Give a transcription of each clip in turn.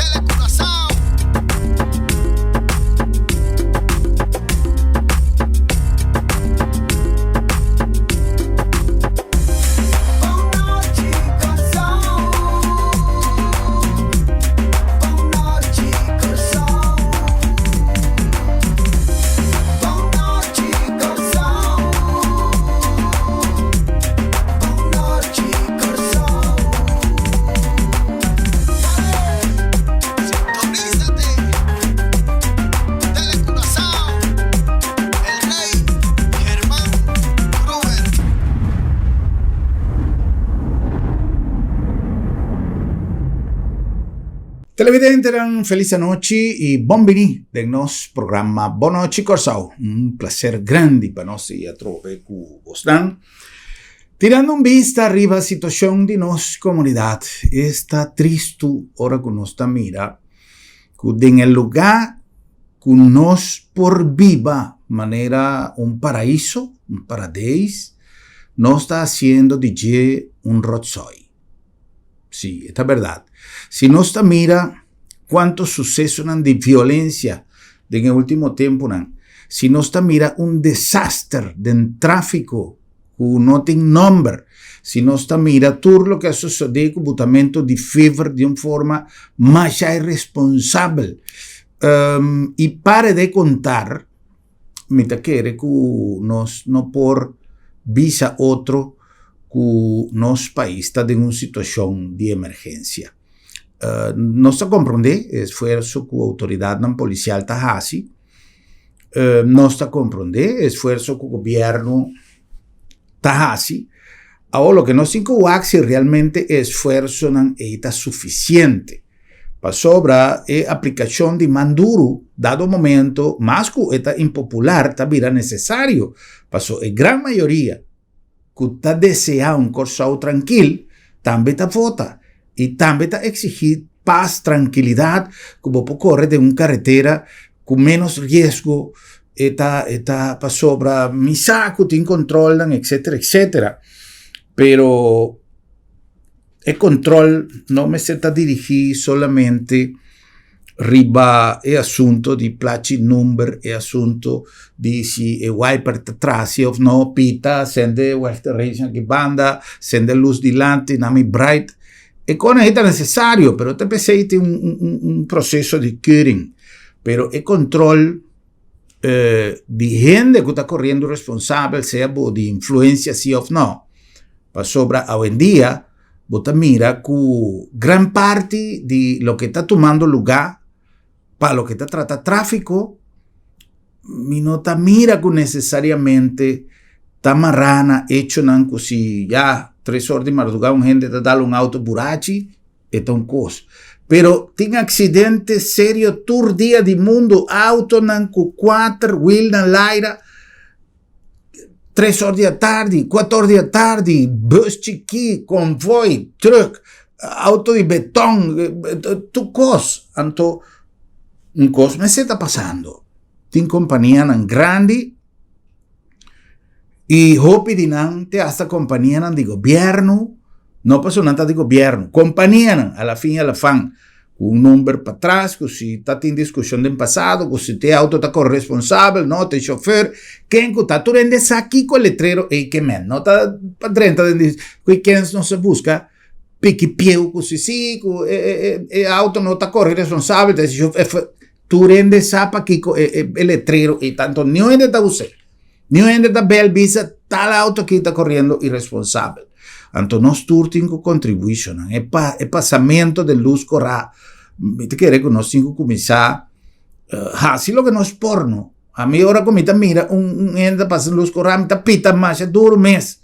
Telecuraçao. Sintonízate. Telecuraçao. El Rey Germán Kruger. Televidentenan felis anochi y bon bini den nos programa Bon Nochi Kòrsou. Un placer grandi pa nos i atrobe ku bosnan. Tirando un bista riba situacion di nos comunidad, esta tristu ora cu nos ta mira cu den e lugar cu nos por biba manera un paraiso, un paradeis, nos ta haciendo di dje un rotzooi. Sí, e ta berdad. Si nos ta mira cuanto sucesonan di violencia den e ultimo temponan, si nos ta mira un desaster den trafico cu no tin nomber, si nos ta mira tur loke a sosode cu butamento di fever di un forma masha irresponsabel, y pare de contar, mi ta kere cu nos no por bisa otro cu nos pais ta den un situacion di emergencia. Nos ta comprende e esfuerzo cu autoridadnan policial ta haci, Nos ta komprondé e esfuerso ku gobièrnu ta hasi. Awor loke nos tin ku wak si realmente e esfuersonan ei ta sufisiente. Pasobra e aplikashon di man duru dado momento mas ku e ta impopular ta bira nesesario, paso e gran mayoria ku ta deseá un Kòrsou trankil tambe ta vota i tambe ta eksigí pas, trankilidat, ku bo por kore den un karetera ku ménos riesgo, e ta e ta pasobra mi sa ku tin kontrolnan etsetera etsetera, pero e kontrol no mester ta dirigí solamente riba e asunto di plachi number, e asunto di si e wiper ta trasi of no, pita, sende wegterrein aki banda, sende lus dilanti, na mi bright. E kos nan ta necesario, pero ta p'esei tin un un proceso di keuring. Pero e control di hende ku ta koriendo responsabel, sea bo di influencia si of no, pasobra awendia bo ta mira ku gran parti di loke ta tumando lugá pa loke ta trata tráfiko, mi no ta mira ku nesesariamente ta mará na echonan ku si ya tres or di mardugá un hende ta dal un outo burachi, e ta un kos. Pero tin aksidente serio tur dia di mundu, outonan ku kuater wielnan laira, Tres or di atardi, kuater or di atardi, bus chikí, konvoi, trùk, outo di beton, tur kos. Anto un kos mester ta pasando. Tin kompanianan grandi i hopi di nan te asta kompanianan di gobièrnu, no pasobra nan ta di gobièrnu, kompanianan a la fin i a la fan Ku un number patras ku si ta tin diskushon den pasado ku si te auto ta kore responsabel no te shofer ken ku ta tur hende sa kiko e letrero ei ke men no ta pa drenta den di ku e kens nos a buska piki pieu ku si si ku e e auto no ta kore responsabel ta e tur hende sa pakiko e e letrero ei ta anto niun hende ta us'e. Niun hende ta bel bisa tal auto aki ta koriendo iresponsabel. Anto nos tur tin ku kontribuí shonnan. E pa e pasamento den lus korá mi ta kere ku nos tin ku kuminsá hasi loke nos por no. Ami ora ku mi ta mira un un hende ta pasa lus korá mi ta pita masha duru mes.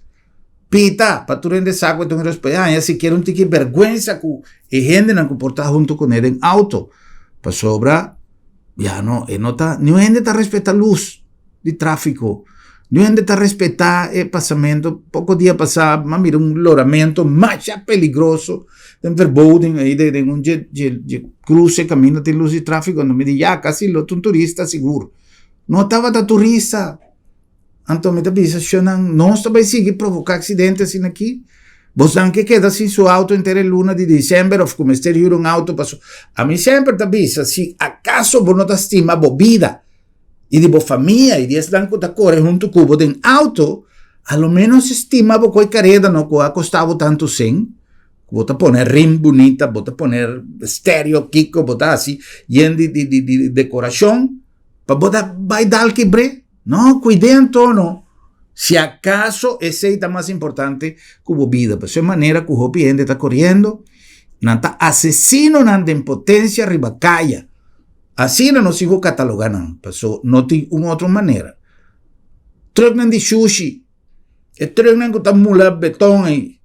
Pita pa tur hende sa ku e ta un iresponsabel. Haña sikiera un tiki bèrgwensa ku e hendenan ku por ta huntu kuné den auto. Pasobra ya no e no ta niun hende ta respetá lus. di tráfiko. Niun hende ta respetá e pasamentu. Poko dia pasá mi a mira un loramentu masha peligroso den Verboden ei den un dje dje kruse kaminda tin lus di tráfiko. Anto mi di ya kasi lo ta un turista sigur. No tabata turista. Anto mi ta bisa shonnan nos ta bai sigui provoká aksidente asina aki. Bosnan ke keda sin su auto henter e luna di december of ku mester hür un auto paso ami semper ta bisa si akaso bo no ta stima bo bida i di bo famia i di esnan ku ta kore huntu ku bo den auto a lo menos stima bo ku e kareda no ku a kosta bo tantu sen ku bo ta pone rim bunita bo ta pone stereo kiko bo ta hasi yen di di di dekorashon pa bo ta bai dal kibr'é. No, cuid'é anto no. Si acaso esey ta mas importante cu bo bida. Pasobra e manera cu hopi hende ta coriendo, nan ta asesinonan den potencia riba caya. Asina nos tin cu cataloga nan, pasobra no tin un otro manera. Trucknan di shushi, e trucknan cu ta mula beton ey,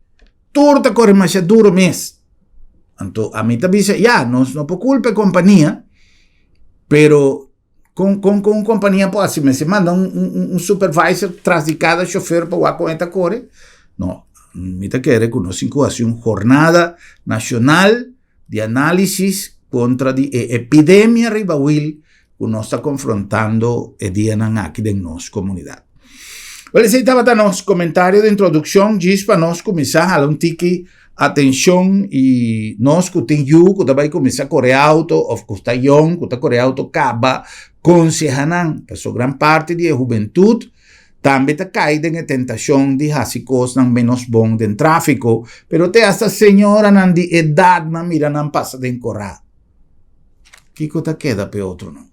tur ta core masha duro mes. Anto ami ta bisa, ya, nos no por culpa e compania, pero Con, con, con un compania por haci? Mester manda un, un, un supervisor tras di cada chofer pa wak con e ta core? No, mi ta kere cu nos tin cu haci un jornada nacional di analisis contra di e epidemia riba wiel cu nos ta confrontando e dianan aki den nos comunidad. Wel, esey tabata nos comentario di introduccion, djis pa nos cuminsa hala un tiki Atencion y nos cu tin yu cu ta bay cuminsa core auto of cu ta yong cu ta core auto caba conseha nan pasobra gran parti di e hubentud tambe ta cay den e tentacion di haci cosnan menos bon den trafico pero te hasta señoranan di edad nan mira nan pasa den cora kico ta keda p'e otronan.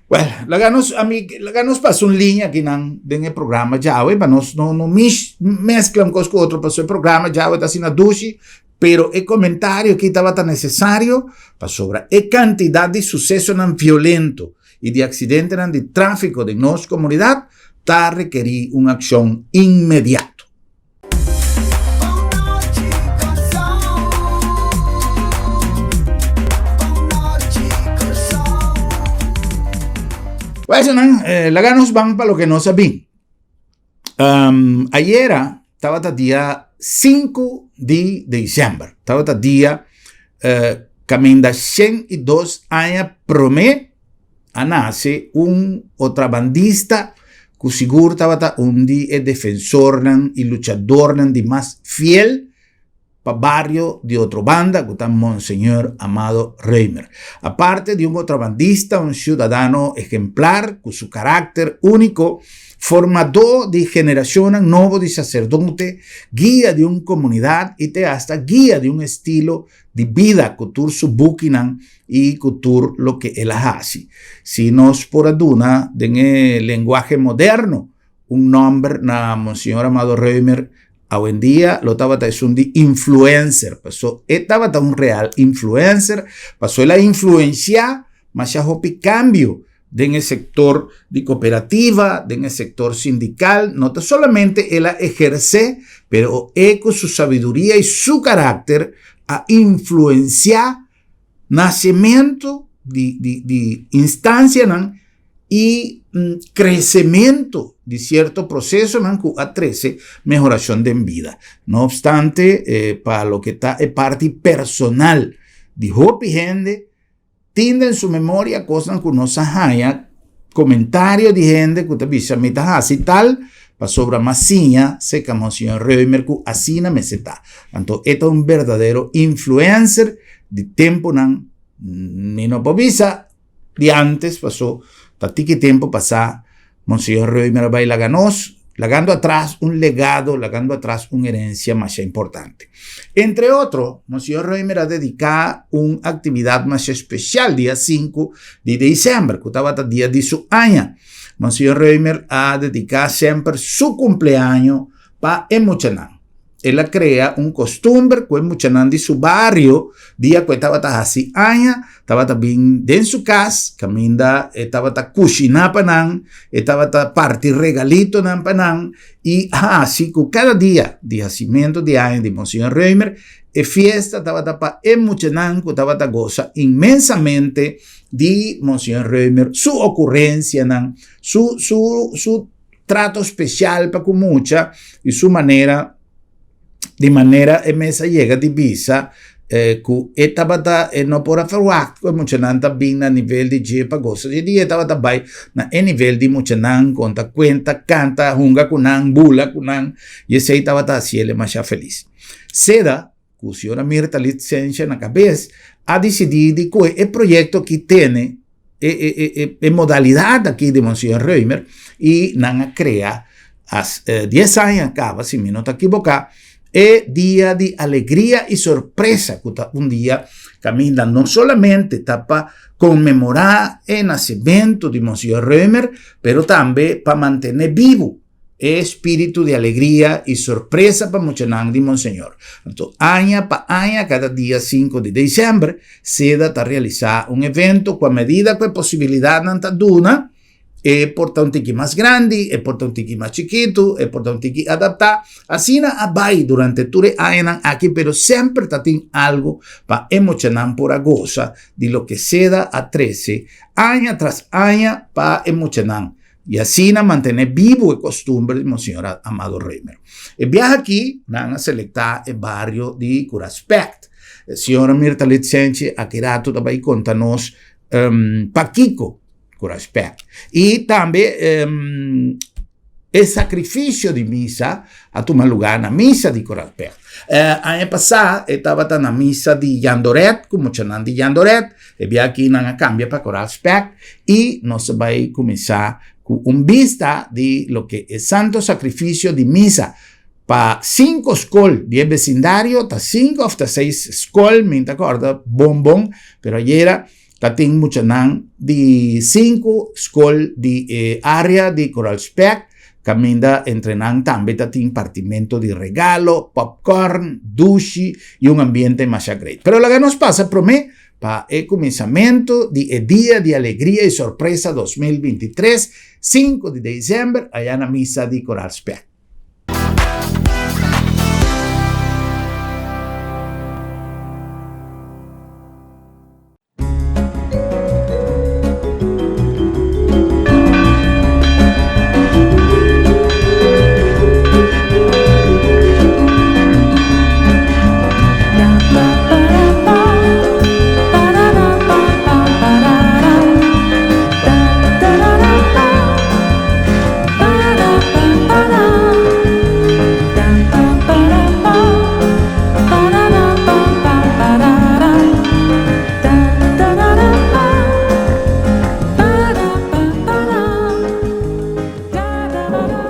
Well, laga nos, ami, laga nos pasa un liña akinan den e programa djawe, pa nos no, no mish, mezcla un cos cu otro, pasobra e programa djawe ta asina dushi, pero e comentario aki tabata necesario, pasobra e cantidad di sucesonan violento y di accidentenan di trafico den nos comunidad ta rekeri un accion inmediato. Bueno, eh, laga nos van pa lo que nos a bin. Um, ayera tabata dia 5 di december. Tabata dia eh, caminda 102 aña promé a nase un otrabandista ku sigur tabata un di e defensornan i luchadornan di mas fiel pa bario di Otrobanda ku ta Monseñor Amado Römer. Aparte di un otrabandista, un siudadano ehemplar ku su karakter úniko, formadó di generashonnan nobo di saserdote, guia di un komunidat i te asta guia di un estilo di bida ku tur su bukinan i ku tur loke el a hasi. Si nos por a duna den e lenguahe moderno un nòmber na Monseñor Amado Römer awendia lo tabata esun di influencer, paso e tabata un real influencer, paso el a influensiá masha hopi kambio den e sektor di kooperativa, den e sektor sindikal, no ta solamente el a ehersé, pero e ku su sabiduria i su karakter a influensiá nasementu di di di instansianan i kresementu di sierto prosesonan ku a trese mehorashon den bida. No opstante, pa loke ta e parti personal di hopi hende, Tin den su memoria kosnan ku nos a haña komentario di hende ku ta bisa mi ta hasi tal pasobra m'a siña serka Monseñor Römer ku asina mester ta. Anto e ta un berdadero influencer di tempunan, mi no por bisa di antes paso ta tiki tempu pasá Monseñor Römer a bai laga nos, lagando atras un legado, lagando atras un herencia masha importante. Entre otro, Monseñor Römer a dedica un actividad masha especial dia 5 di december, cu tabata dia di su aña. Monseñor Römer a dedica semper su cumpleaño pa e muchanan. El a krea un kostumber ku e muchanan di su bario, dia ku e tabata hasi aña, tabata bin den su kas, kaminda e tabata kushiná pa nan, e tabata parti regalitonan pa nan i hasi ku kada dia di hasimentu di aña di Monseñor Römer, e fiesta tabata pa e muchanan ku tabata gosa inmensamente di Monseñor Römer, su okurensianan, su su su trato special pa cu mucha y su manera di manera e mes a yega di bisa Ku e tabata e no por a ferwagt ku e muchanan ta bin na nivel di dje pa gosa dje dia e tabata bai na e nivel di muchanan konta kuenta kanta hunga ku nan bula ku nan i esei tabata hasiel masha felis. Seda ku señora Mirta Litsensia na kabes a disidí di kohe e proyekto aki tene e e e e modalidat aki di Monseñor Römer i nan a krea as dies aña kaba si mi no ta kiboká e dia di alegria i sorpresa ku ta un dia kaminda no solamente ta pa konmemorá e nasementu di Monseñor Römer pero tambe pa mantené bibu e spiritu di alegria i sorpresa pa muchanan di Monseñor. Anto aña pa aña kada dia sinku di desèmber seda ta realisá un evento ku a medida ku e posibilidatnan ta duna e por ta un tiki mas grandi, e por ta un tiki mas chikitu, e por ta un tiki adaptá. Asina a bai durante tur e añanan aki pero semper ta tin algu pa e muchanan por a gosa di loke seda a trese aña tras aña pa e muchanan. I asina mantené bibu e kostumber di Monseñor Amado Römer. E biaha akí nan a selektá e bario di Curaspect. Señora Mirta Litsenchi aki ratu ta bai konta nos pakiko Curaspect. I tambe e sakrifisio di misa a tuma lugá na misa di Curaspect. Aña pasá e tabata na misa di Jandoret ku muchanan di Jandoret. E bia aki nan a kambia pa Koral Spek i nos ta bai kuminsá ku un bista di loke e Santo Sakrifisio di Misa pa sinku skol di e besindario, ta sinku òf ta seis skol, mi ta kòrda bon bon, pero ayera ta tin muchanan di sinku skol di e área di Koral Spek Kaminda entre nan tambe ta tin partimento di regalo, popcorn, dushi i un ambiente masha great. Pero laga nos pasa promé pa e kuminsamentu di e Dia di Alegria i Sorpresa 2023, 5 di desèmber, aya na misa di Koral Spek.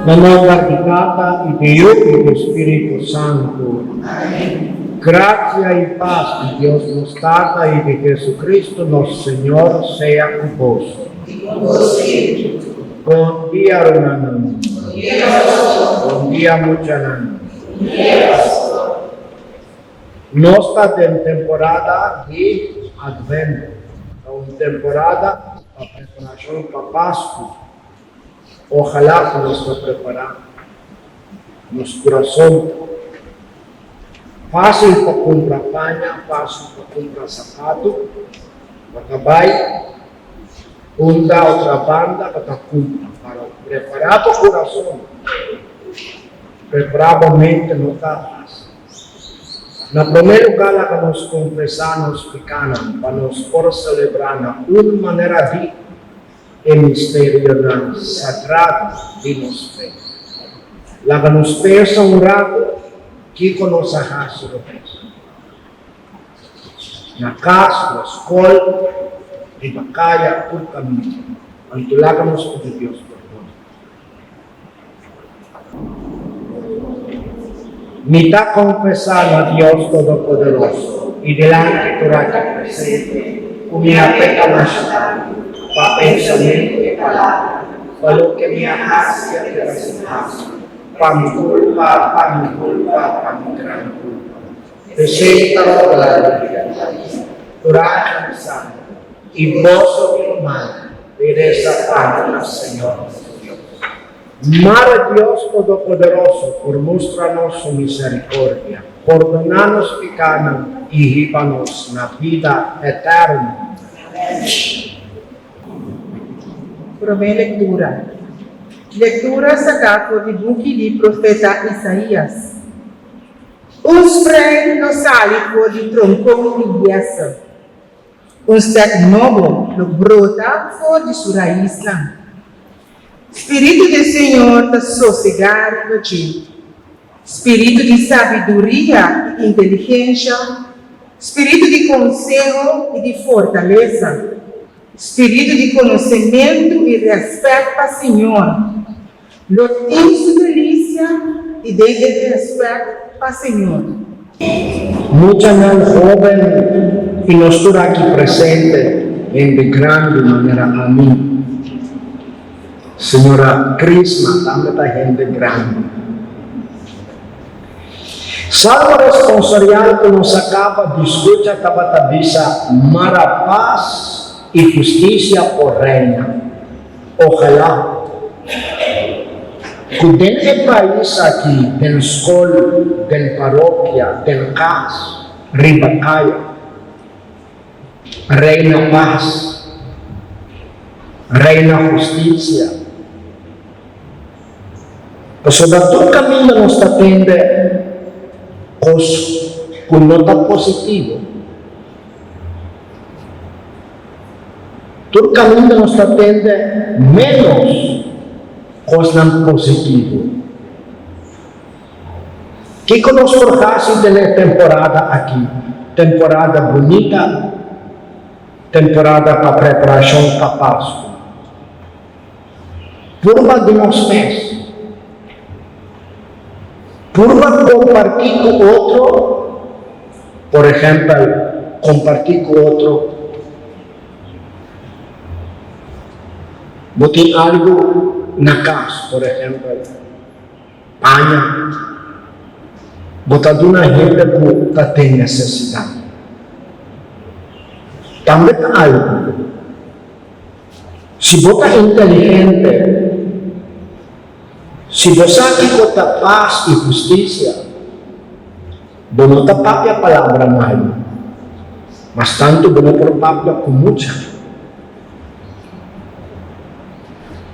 Na nomber di Tata i di Yu i di Spiritu Santu. Gracia i pas di Dios nos Tata i di Jesucristo nos Señor sea ku boso. Bon dia rumannan. Bon dia muchanan. Nos ta den temporada di Advento. Ta un temporada pa preparashon pa Pasku. Ojalá ku nos ta prepará nos kurason. Fásil pa kumpra paña, fásil pa kumpra sapatu, bo ta bai unda otra banda bo ta kumpra. Pero prepará bo kurason, prepará bo mente no ta fásil. Na promé lugá laga nos konfesá nos pikánan pa nos por selebrá na un manera digno e misterionan sagrado di nos fe. Laga nos pensa un ratu kiko nos a hasi robes. Na kas, na skol, riba kaya, tur kaminda. Anto laga nos pidi Dios perdon. Mi ta konfesá na Dios Todopoderoso i dilanti tur aki presente ku mi a peka masha tantu, pa pensamentu i palabra, pa loke mi a hasi i a keda sin hasi, pa mi kulpa, pa mi kulpa, pa mi gran kulpa. P'esei ta roga la Biblia, Tur ángel santu i boso mi rumannan, resa pa mi na Señor nos Dios. Mara Dios Todopoderoso por mustra nos su misericordia, pordona nos picanan y hiba nos na bida eterno. Promé lektura. Lektura saká for di buki di profeta Isaías. Un sprei lo sali for di tronkon di Yese, un stek nobo lo brota for di su raisnan. Spiritu di Señor ta sosegá riba dje, spiritu di sabiduria i inteligensha, spiritu di konseho i di fortalesa, spiritu di konosementu i rèspèt pa Señor. Lo tin su delisia i den e rèspèt pa Señor. Muchanan hóben i nos tur aki presente hende grandi manera ami. Señora Crisma tambe ta hende grandi. Salmo responsorial ku nos a kaba di skucha tabata bisa mara pas i hustisia por reina. Ojalá ku den e pais aki, den skol, den parokia, den kas, riba kaya, reina pas, reina hustisia. Pasobra tur kaminda nos ta tende kos ku no ta positivo. Tur kaminda nos ta tende ménos kosnan positivo. Kiko nos por hasi den e temporada aki? Temporada bunita, temporada pa preparashon pa Pasku. Purba di nos mes. Purba kompartí ku otro, por ehèmpel, kompartí ku otro bo tin algu na kas, por ehèmpel, paña, bo ta duna hende ku ta den nesesidat. Tambe ta algu. Si bo ta inteligente, si bo sa kiko ta pas i hustisia, bo no ta papia palabra malu, mas tantu bo no por papia ku mucha,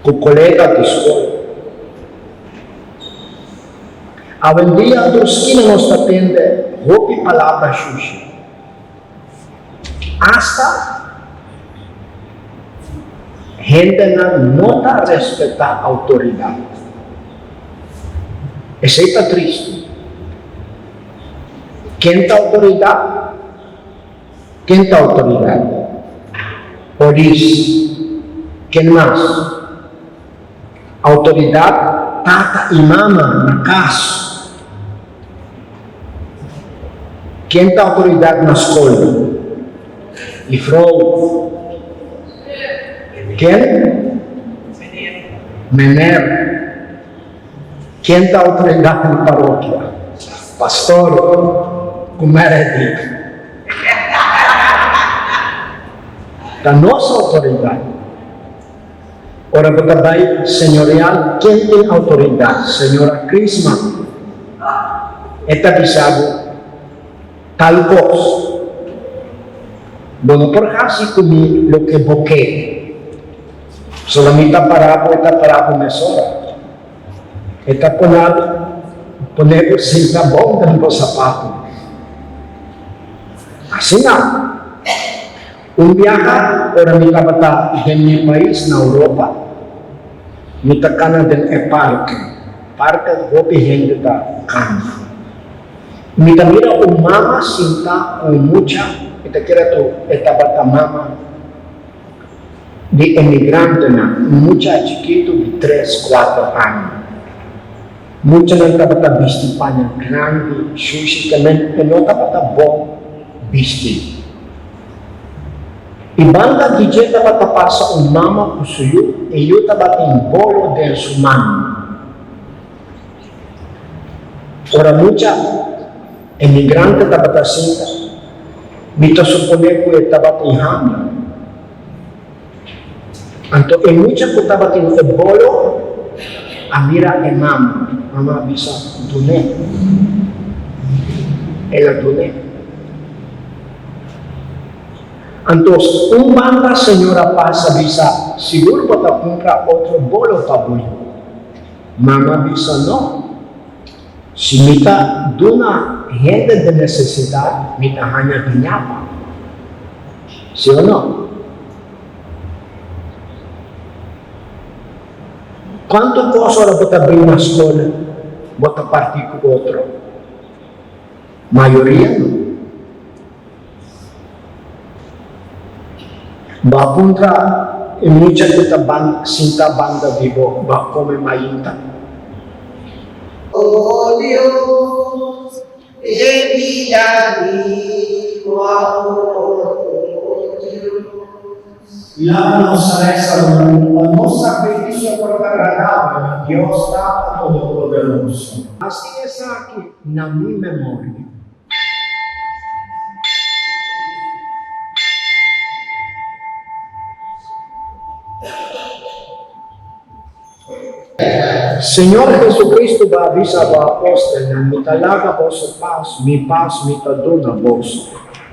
ku kolega di skol. Awendia tur skina nos ta tende hopi palabra shushi. Asta hendenan no ta respetá outoridat. Esei ta tristu. Ken ta outoridat? Ken ta outoridat? Polis. Ken mas? Outoridat tata i mama na kas. Ken ta outoridat na skol? Jufrou. Ken? Mener. Ken ta outoridat na parokia? Pastor ku Meredith. Ta nos outoridat. Ora bo ta bai señoreal, ken tin outoridat? Señora Crisma. E ta bisa bo tal kos. Bo no por hasi ku mi loke bo ke. Pasobra mi ta para bo, e ta para bo mesora. E ta pona pone bo sinta bon den bo sapatu. Asina. Un biaha ora mi tabata den mi pais na Europa, mi ta kana den e parke, parke hopi hende ta kana. Mi ta mira un mama sinta ku un mucha, mi ta kere ku e tabata mama di emigrantenan, un mucha chikitu di tres, kuater aña. Muchanan tabata bisti paña grandi, shushi, te men e no tabata bon bisti. I banda di dje tabata pasa un mama ku su yu, e yu tabatin bolo den su man. Ora mucha emigrante tabata sinta, mi ta suponé ku e tabatin hamber. Anto e mucha ku tabatin e bolo a mira e mama. Mama a bisa, Dun'é. El a dun'é. Anto un banda señora Paz a bisa, Sigur bo ta kumpra otro bolo pa bo yu. Mama a bisa, No. Si mi ta duna hende den nesesidat, mi ta haña biñapa. Sí o no? Kuantu kos ora bo ta bin na skol bo ta parti ku otro? Mayoria no. Bo a puntra e mucha ku ta ban sinta banda di bo, bo a kome mainta? Oh Dios, e bida di bo amor, oh Dios. Laga nos resa ruman pa nos sakrifisio por ta agradabel na Dios Tata Todopoderoso. Hasi esaki na mi memoria. Señor Jesucristo bo a bisa bo apostelnan, Mi ta laga boso pas, mi pas mi ta duna boso.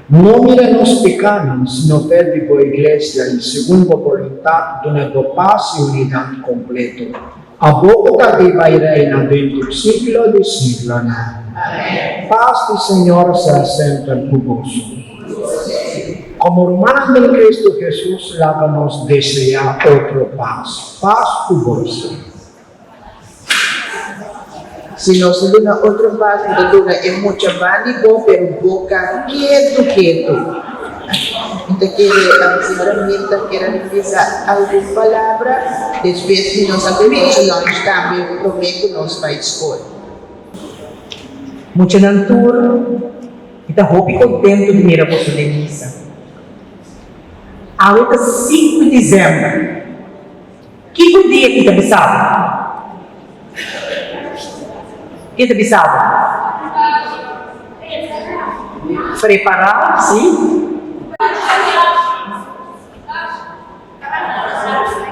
No mira nos pikánan, sino fe di bo iglesia, i segun bo boluntat duna bo pas i unidat kompleto. Abo ku ta biba i reina den tur siglo di siglonan. Pas di Señor sea semper ku boso. Komo rumannan den Kristu Hesus, laga nos deseá otro pas. Pas ku boso. Si nos ta duna otro pas, bo ta duna e mucha bandi bo, pero boka ketu ketu. Mi ta kere señora Mirta kier a bisa algun palabra, despues di nos a bebe lunch tambe prome ku nos bai skol. Muchanan tur, mi ta hopi kontentu di mira boso den misa. Awe ta sinku di desèmber. Kiko dia ki ta bisa bo? Ki ta bisa bo? Prepará, si.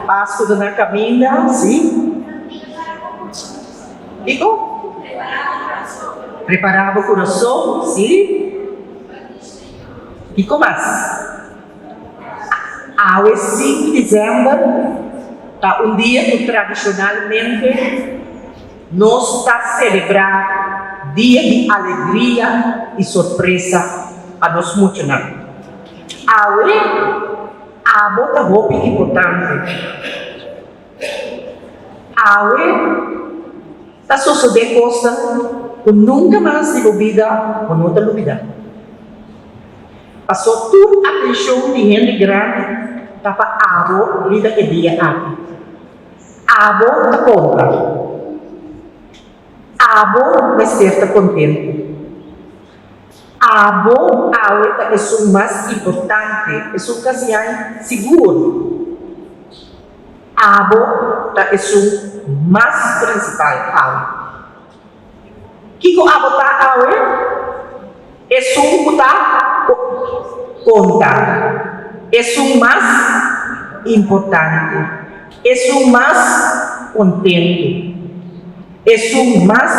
Pasku ta na kaminda, si. Kiko? Prepará bo kurason, si. Kiko mas? Awe sinku di desèmber ta un dia ku tradishonalmente nos ta selebrá dia di alegria i sorpresa pa nos muchanan. Awe abo ta hopi importante. Awe ta sosodé kosnan ku nunka mas di bo bida bo no ta lubidá. Pasó tur atenshon di hende grandi ta pa abo riba e dia aki. Abo ta konta. Abo mester ta kontentu. Abo awe ta esun mas importante, esun kasian sigur. Abo ta esun mas prinsipal awe. Kiko abo ta awe? Esun ku ta konta. Esun mas importante. Esun mas kontentu. Esun mas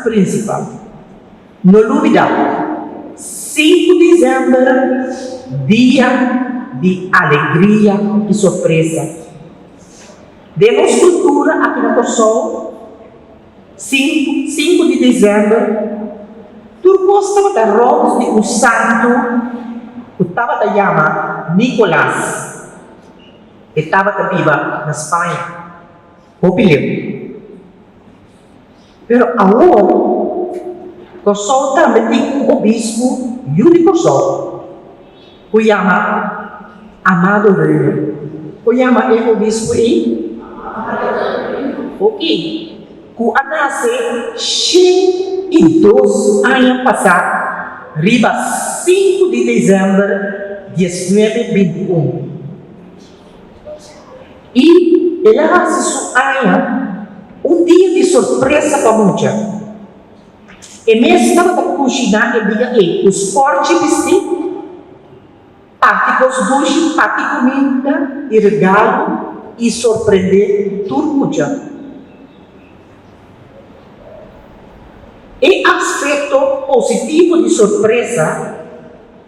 prinsipal. No lubida, sinku disèmber, dia di alegria i sorpresa. Den nos kultura aki na Kòrsou, sinku sinku di desèmber, tur kos tabata rònt di un santu ku tabata yama Nikolas. E tabata biba na Spaña hopi leu. Pero awor, Kòrsou tambe tin un obispu yu di Kòrsou ku yama Amado Römer. Kon yama e obispu ei? Oki, ku a nase 102 aña pasá riba sinku di desèmber diesnuebe binti un. I el a hasi su aña un dia di sorpresa pa mucha. E mes tabata kushiná e dia ei ku skòrchi bistí, parti kos dushi, parti kuminda i regalo i sorprendé tur mucha. E aspekto positivo di sorpresa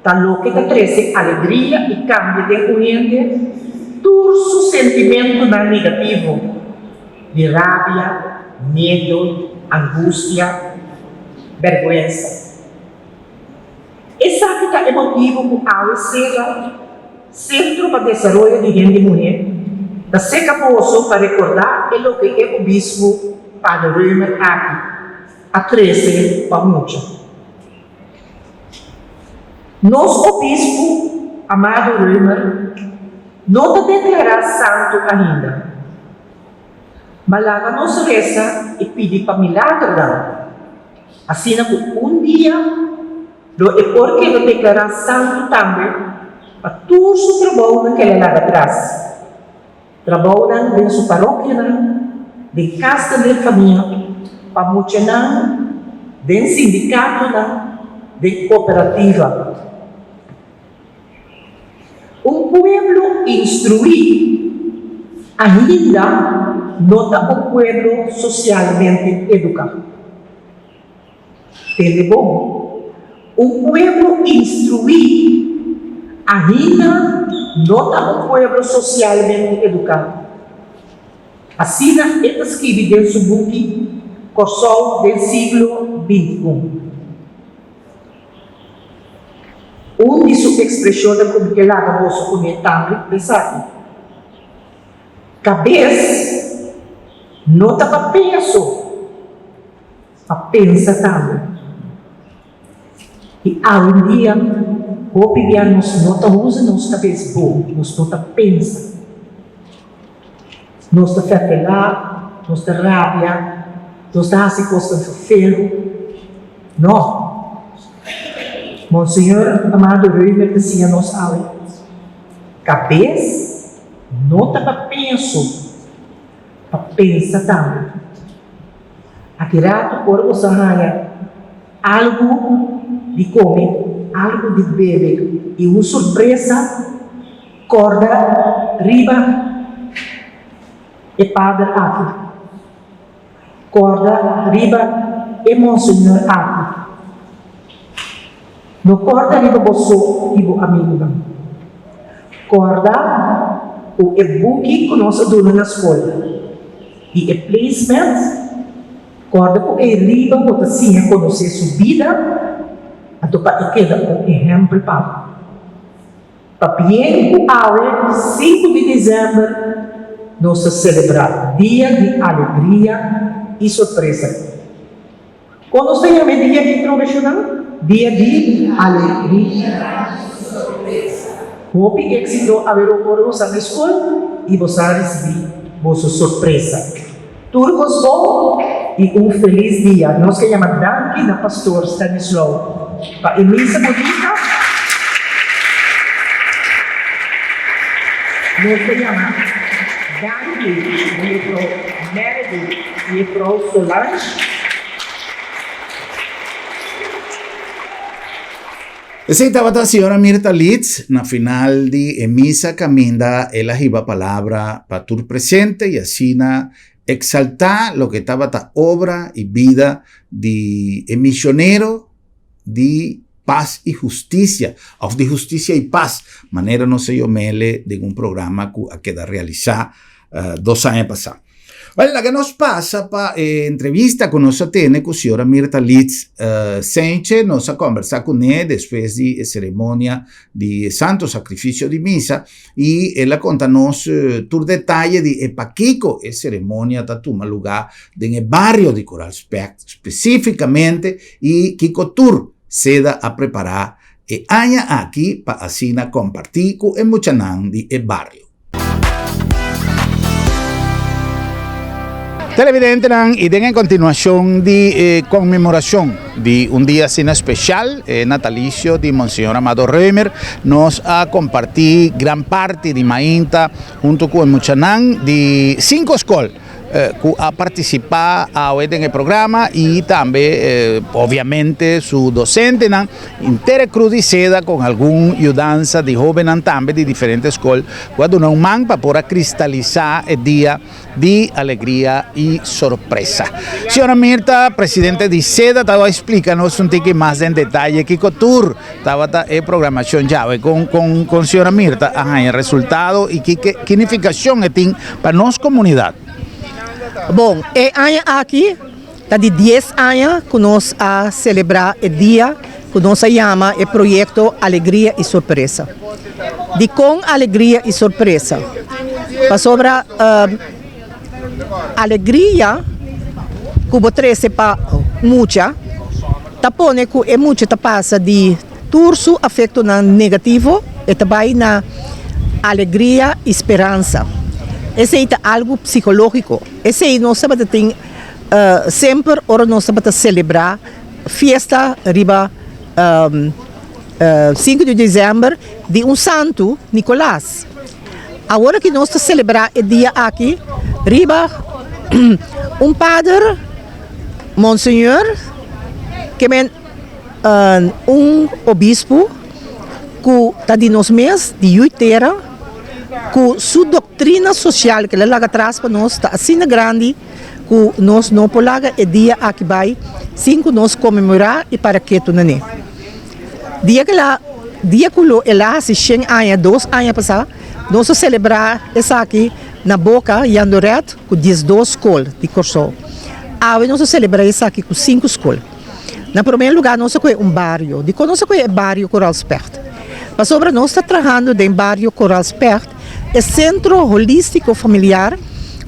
Ta loke ta trese alegria i kambia den un hende tur su sentimentunan negativo di rabia, miedu, angustia. Bèrgwensa. Esaki ta e motibu ku awe sega Sentro pa Desaroyo di Hende Muhé ta seka boso pa rekordá e loke e obispu Pader Römer aki a trese pa mucha. Nos obispu Amado Römer no ta deklará santu ainda. Ma laga nos resa i pidi pa milagernan, asina ku un dia lo e por keda deklará santu tambe pa tur su trabounan ku el a laga atras, trabounan den su parokianan, den kasnan den famia, pa muchanan, den sindikatonan, den kooperativa. Un pueblo instruí ainda no ta un pueblo sosialmente eduká. Tende bon, un pueblo instruí ainda no ta un pueblo sosialmente eduká. Asina e ta skibi den su buki Kòrsou den siglo bintiun. Un di su ekspreshonnan ku mi ke laga boso kuné tambe ta esaki, Kabes no ta pa peso, pa pensa tambe. I awendia hopi bia nos no ta usa nos kabes bon, nos no ta pensa. Nos ta ferfelá, nos ta rabia, nos ta hasi kosnan ferfelu. No. Monseñor Amado Römer ta siña nos awe, Kabes no ta pa penso, pa pensa tambe. Aki ratu ora boso a haña algu di kome, algu di bebe i un sorpresa, Corda riba e pader aki. Corda riba e monseñor aki. No corda riba bo so i bo amigunan. Corda cu e buki cu nos a duna na scol i e placemat, corda cu ei riba bo ta siña conoce su bida, anto pa e keda un ehempel pa bo. Pabien ku awe sinku di desèmber nos ta selebrá Dia di Alegria i Sorpresa. Kon nos ta yama e dia aki trobeshonan? Dia di Alegria i Sorpresa. Hopi éksito awe ora bo sa na skol i bo sa risibí boso sorpresa. Tur kos bon i un felis dia. Nos ke yama danki na Pastor Stanislaw pa e misa bunita. Nos ta yama danki na Juffrouw Meredith i Juffrouw Solange. Esei tabata señora Mirta Litz na final di e misa kaminda el a hiba palabra pa tur presente i asina eksaltá loke tabata obra i bida di e misionero di pas i hustisia òf di hustisia i pas manera nos a yom'ele den un programa ku a keda realisá dos aña pasá. Wèl, laga nos pasa pa e entrevista ku nos a tene ku señora Mirta Litz Senche. Nos a kòmbersá kuné despues di e seremonia di e Santo Sakrifisio di Misa i el a konta nos tur detaye di e pakiko e seremonia ta tuma lugá den e bario di Koral Spèkt spesífikamente i kiko tur seda a prepará e aña aki pa asina kompartí ku e muchanan di e bario. Televidentenan y den e continuacion di e conmemoracion di un dia asina special, e natalicio di Monseñor Amado Römer, nos a comparti gran parti di mainta hunto cu e muchanan di cinco scol. Cu a participa awe den e programa y tambe obviamente su docentenan inter e Cruz di Seda con algun yudansa di hobennan tambe di diferente scol cu a duna un man pa por a cristalisa e dia di alegria y sorpresa. Señora Mirta, presidente di Seda, ta bay splica nos un tiki mas den detaye kico tur tabata e programacion djawe. Con con con señora Mirta a haña resultado y ki ki nificacion e tin pa nos comunidad? Bon, e aña aki. Ta di dies aña ku nos a selebrá e dia ku nos a yama e proyekto Alegria i Sorpresa. Dikon Alegria i Sorpresa? Pasobra alegria ku bo trese pa mucha ta pone ku e mucha ta pasa di tur su afektonan negativo e ta bai na alegria i speransa. Esei ta algu psikológiko. Esei nos tabata tin semper ora nos tabata selebrá fiesta riba sinku di desèmber di un santu, Nikolas. Awor aki nos ta selebrá e dia aki riba un pader, monseñor, ke men un obispu ku ta di nos mes, di yu tera, ku su doktrina sosial ku el a laga atras pa nos ta asina grandi ku nos no por laga e dia aki bai sin ku nos konmemorá i para ketu na ne. Dia ku el a dia ku lo el a hasi shen aña dos aña pasá nos a selebrá esaki na Boka Jandoret ku diesdos skol di Kòrsou. Awe nos a selebrá esaki ku sinku skol. Na promé lugá nos a kohe un bario. Dikon nos a kohe e bario Koral Specht? Pasobra nos ta trahando den bario Koral Specht e sentro holístiko familiar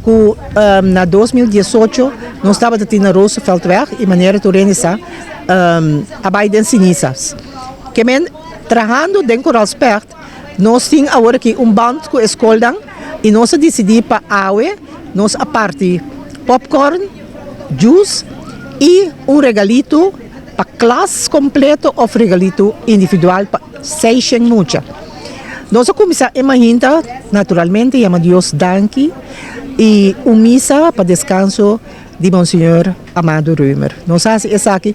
ku na 2018 nos tabata tin na Rooseveltweg i manera tur hende sa a bai den sinisas. Ke men trahando den Koral Specht nos tin awor aki un band ku e skolnan i nos a disidí pa awe nos a parti popcorn, juice y un regalito pa klas completo of regalito individual pa seishen mucha. Nos a cuminsa e mainta naturalmente yama Dios danki y un misa pa descanso di Monseñor Amado Römer. Nos a haci esaki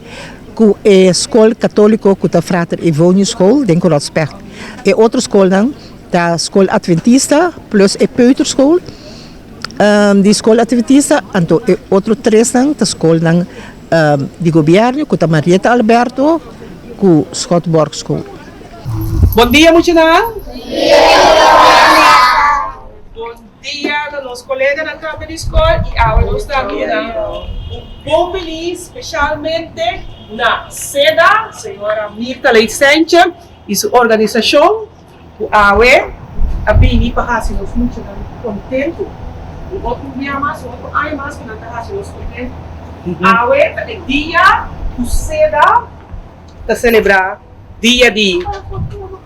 cu e scol catolico cu ta Frater Evonio School den Koralspecht. E otro scolnan ta Scol Adventista plus e Peuterschool. Di skol adventista, anto e otro tresnan ta skolnan di gobièrnu ku ta Marieta Alberto ku Schotborg School. Bon dia muchanan. Bon dia na nos koleganan tambe di skol i awe nos ta duna un bon bini speshalmente na Seda, señora Mirta Leitstijntje i su organisashon. Ku awe a bini pa hasi nos muchanan kontentu. Un otro bia mas, un otro aña mas ku nan ta hasi nos kontentu. Awe ta e dia ku seda ta selebrá Dia di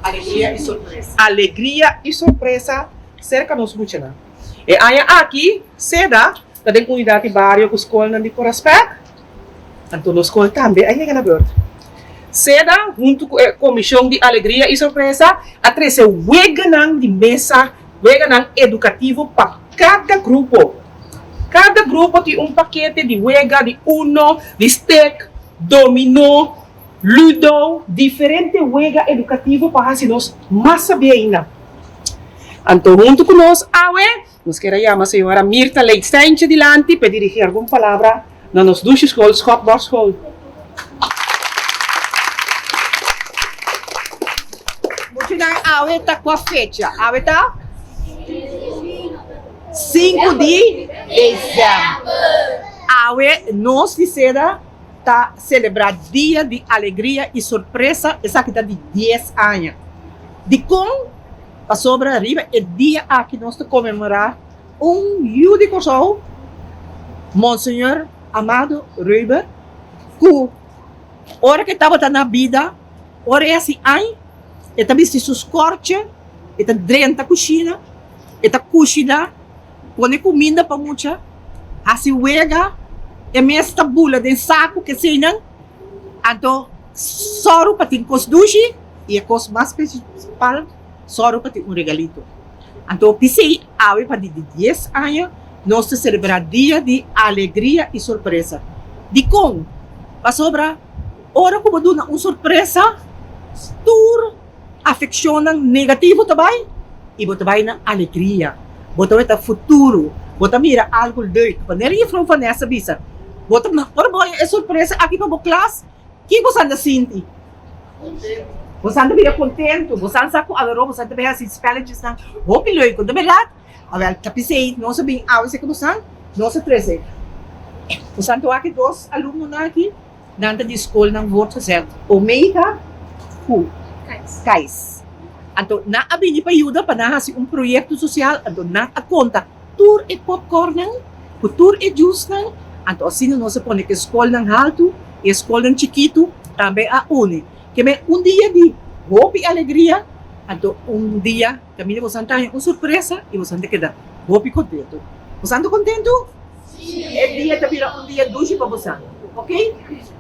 Alegria i Sorpresa. Alegria i Sorpresa serka nos muchanan. E aña aki seda Ta den unidat di bario ku skolnan di Koraspek, anto nos skol tambe a yega na beurt. Seda, huntu ku e Komishon di Alegria i Sorpresa, a trese weganan di mesa, weganan edukativo pa kada grupo. Kada grupo tin un pakete di wega di uno, di stek, dominó, ludo, diferente wega edukativo pa hasi nos mas sabí ainda. Anto huntu ku nos awe. Nos kier a yama señora Mirta Leitstijntje dilanti p'e dirigi algun palabra na nos dushi skol Schotborgschool. Muchanan awe ta kua fecha? Awe ta sinku di desèmber. Awe nos di seda ta selebrá Dia di Alegria i Sorpresa, esaki ta di dies aña. Dikon? Pasobra riba e dia aki nos ta konmemorá un yu di Kòrsou, Monseñor Amado Röber, ku ora ku e tabata na bida, ora e hasi añ, e ta bisti su skòrtje, e ta drenta kushina, e ta kushiná, pone kuminda pa mucha, hasi wega, e mes ta bula den saku keseinan, anto sòru pa tin kos dushi. I e kos mas prinsipal, sòru pa tin un regalito. Anto p'esei awe pa di di dies aña nos ta selebrá Dia di Alegria i Sorpresa. Dikon? Pasobra ora ku bo duna un sorpresa, tur afekshonnan negativo ta bai i bo ta bai na alegria. Bo ta weta futuro, bo ta mira algu leuk. Manera Jefrouw Vanessa bisa, bo ta ora bo haña e sorpresa aki pa bo klas, Ki bosan ta sinti? Bosan ta bira kontentu, bosan sa ku aweró bosan ta bai hasi spelletjesnan hopi leuko, no ta bèrdat? Awèl, ta p'esei nos a bin awe seka bosan, nos a trese. Nos a wak e dos alumnonan aki, nan ta di skolnan voortgezet Omega ku Kais. Anto nan a bini pa yuda pa nan hasi un proyekto sosial, anto nan a konta tur e popcornnan ku tur e juicenan, anto asina nos a pone ku e skolnan haltu i e skolnan chikitu tambe a uni. Ke men un dia di hopi alegria, anto un dia kaminda boso ta haña un sorpresa i boso ta keda hopi kontentu. Boso ta kontentu? E dia ta bira un dia dushi pa boso, ok?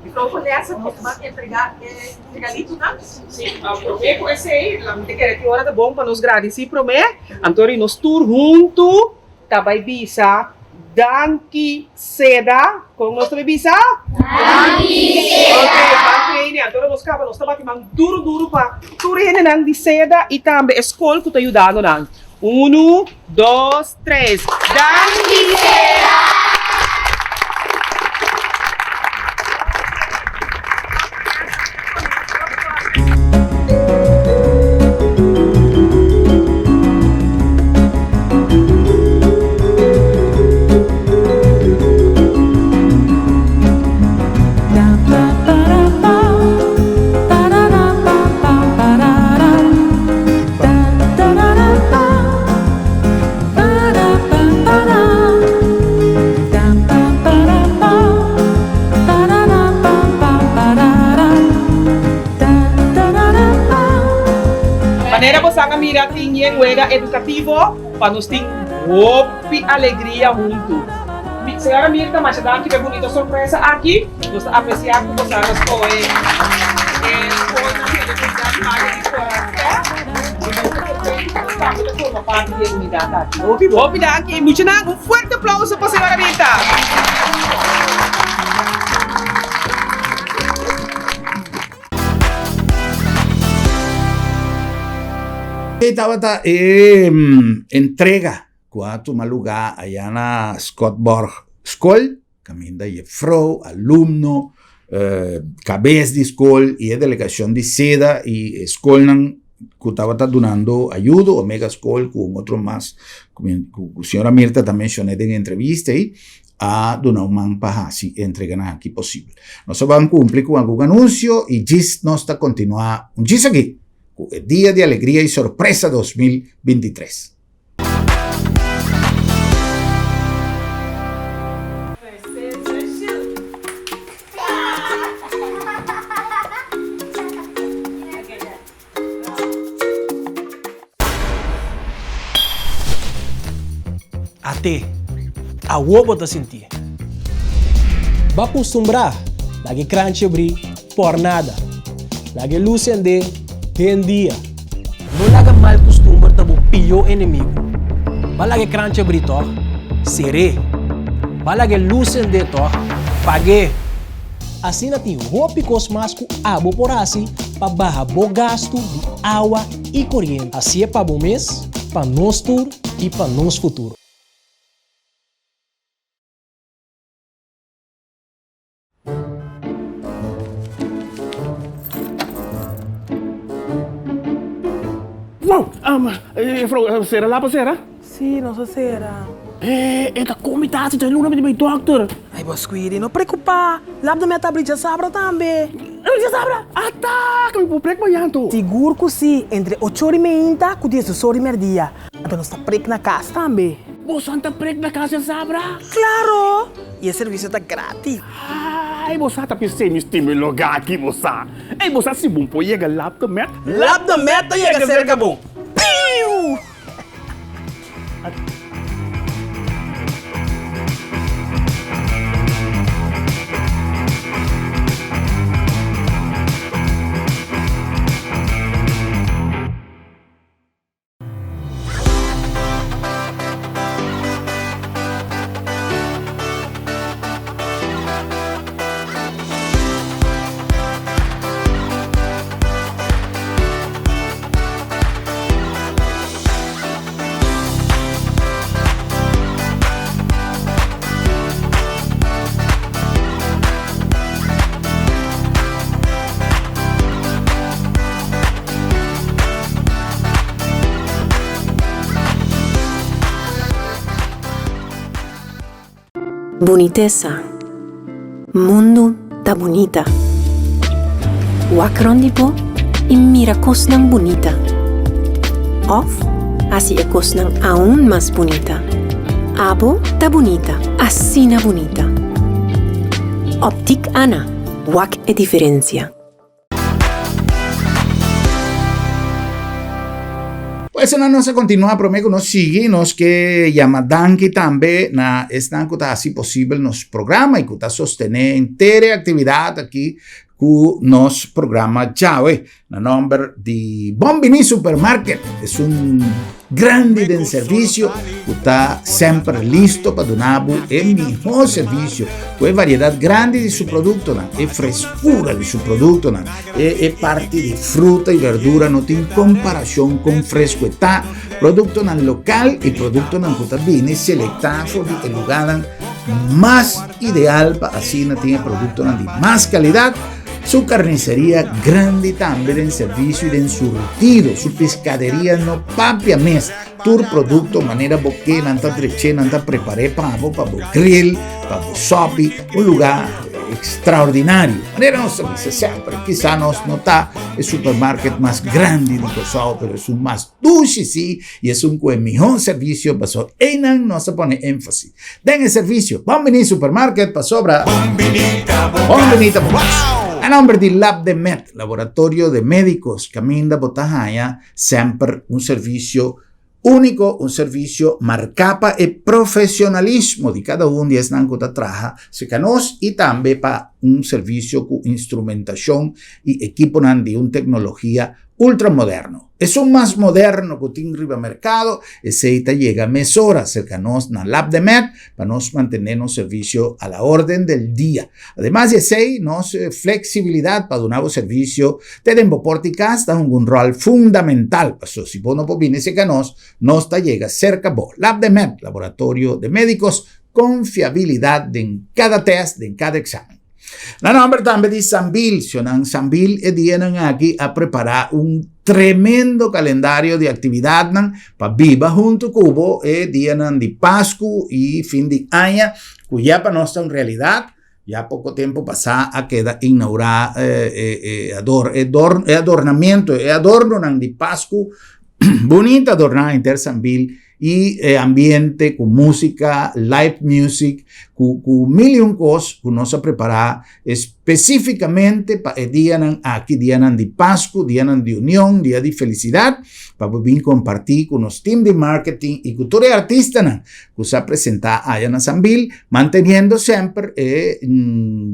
Mefrou Vanessa, nos ta ban entregá e regalitonan. Sí, promé ku esei, mi ta kere tin ora ta bon pa nos gradisí promé. Anto ri nos tur huntu ta bai bisa Danki Seda. Kon nos ta bai bisa? Danki Seda! Ok, ban traini. Anto ora nos kaba nos ta bati man duru duru pa tur e hendenan di Seda i tambe e skol ku ta yudando nan. Unu, dos, tres. Danki Seda! Manera bosan a mira tin yen wega edukativo pa nos tin hopi alegria huntu. Señora Mirta masha danki pa e bunita sorpresa aki. Nos ta apresiá ku bosan a skohe e skolnan di e unidat Valle di Forastè. I nos ta kontentu ku nos tambe ta forma parti di e unidat aki. Hopi danki i muchanan un fuerte aplauso pa señora Mirta. E tabata e entrega ku a tuma lugá aya na Scotborg Skol. Kaminda jefrou, alumno, kabes di skol i e delegashon di seda i e skolnan ku tabata dunando ayudo, Omega Skol ku un otro mas ku señora Mirta ta menshoné den e entrevista ei, a duna un man pa hasi e entreganan aki posibel. Nos a ban kumpli ku algun anunsio i djis nos ta kontinuá un djis aki ku e Dia di Alegria i Sorpresa 2023. At'é, awor bo ta sintié. Bo a kustumbrá laga e kranchi abrí por nada. Laga e lus sendé den dia. No laga mal kustumber ta bo pió enemigu. Ba laga e kranchi abrí tòg? Ser'é. Ba laga e lus sendé tòg? Pag'é. Asina tin hopi kos mas ku abo por hasi pa baha bo gastu di awa i koriente. Hasié pa bo mes, pa nos tur i pa nos futuro. Wow! Juffrouw, sera lapa sera? Sí, nos a sera. E ta kon mi ta hasi dje luna mi ta bai dokter. Ay, bo Squidi, no preocupa. Lap de mi a ta abri djasabra tambe. Abri djasabra? Ata! Ka mi por prek mañan to. Sigur ku sí, entre ocho ora i meinta ku diesdos ora i merdia. Anto nos ta prek na kas tambe. Boso ta prek na kas djasabra? Klaro! I e servisio ta gratis. Ay, bo sa ta p'esei mi stima e lugá aki, bo sa. Ey, bo sa si bon por yega Lap de Met? Lap de Met ta yega serka bo. Piu! Bunitesa. Mundu ta bunita. Wak rond di bo i mira kosnan bunita. Òf hasi e kosnan aun mas bunita. Abo ta bunita, asina bunita. Optik Ana, wak e diferensia. Pues nan nos a continua prome ku nos sigui nos ke yama danki tambe na esnan ku ta hasi posibel nos programa i ku ta sostene henter e aktividat aki ku nos programa djawe. Na nomber di Bon Bini Supermarket es un grandi den servisio ku ta semper listo pa duna bo e mihó servisio ku e variedat grandi di su produktonan, e freskura di su produktonan, e e parti di fruta i berdura no tin komparashon kon fresku e ta. Produktonan lokal i produktonan ku ta bini selektá for di e lugánan mas ideal pa asina tin e produktonan di mas kalidat. Su carniceria grandi tambe den servicio y den surtido. Su piscaderia no papia mes. Tur producto manera bo ke nan ta dreche, nan ta prepare pa bo, pa bo grill, pa bo sopi. Un lugar extraordinario. Manera nos ta bisa semper, kisa nos no ta e supermarket mas grandi di Kòrsou, pero esun mas dushi si y esun ku e mihó servicio pasobra einan nos ta pone énfasis. Den e servicio. Bon bini supermarket pasobra. Bon bini ta bo Bon bini ta bo cas. A nomber di Lab de Med, laboratorio de medicos, caminda bo ta haña semper un servicio unico, un servicio marca pa e profesionalismo di cada un di esnan cu ta traha cerca nos y tambe pa un servicio cu instrumentacion y equiponan di un tecnologia ultramoderno. Esun mas moderno ku tin riba merkado, esei ta yega mesora serka nos na Lab de Med pa nos mantené nos servisio a la orden del dia. Ademas di esei, nos fleksibilidat pa duna bo servisio te den bo porta i kas ta hunga un ròl fundamental, pasobra si bo no por bini serka nos, nos ta yega serka bo. Lab de Med, laboratorio de médicos, konfiabilidat den kada tèst, den kada eksamen. Na nomber tambe di Sambil, Sionan Sambil e dianan aki a prepara un tremendo calendario di actividadnan pa biba hunto cu bo e dianan di Pascu y fin di aña cu ya pa nos ta un realidad. Ya poco tempo pasa a keda inaugura e adornamiento, e adornonan di Pascu bunita adorna henter Sambil I e ambiente ku músika, live music, ku ku mil i un kos ku nos a prepará espesífikamente pa e dianan aki, dianan di Pasku, dianan di union, dia di felisidat, pa bo bin kompartí ku nos team di marketing i ku tur e artistanan ku sa presentá aya na Sambil, manteniendo semper e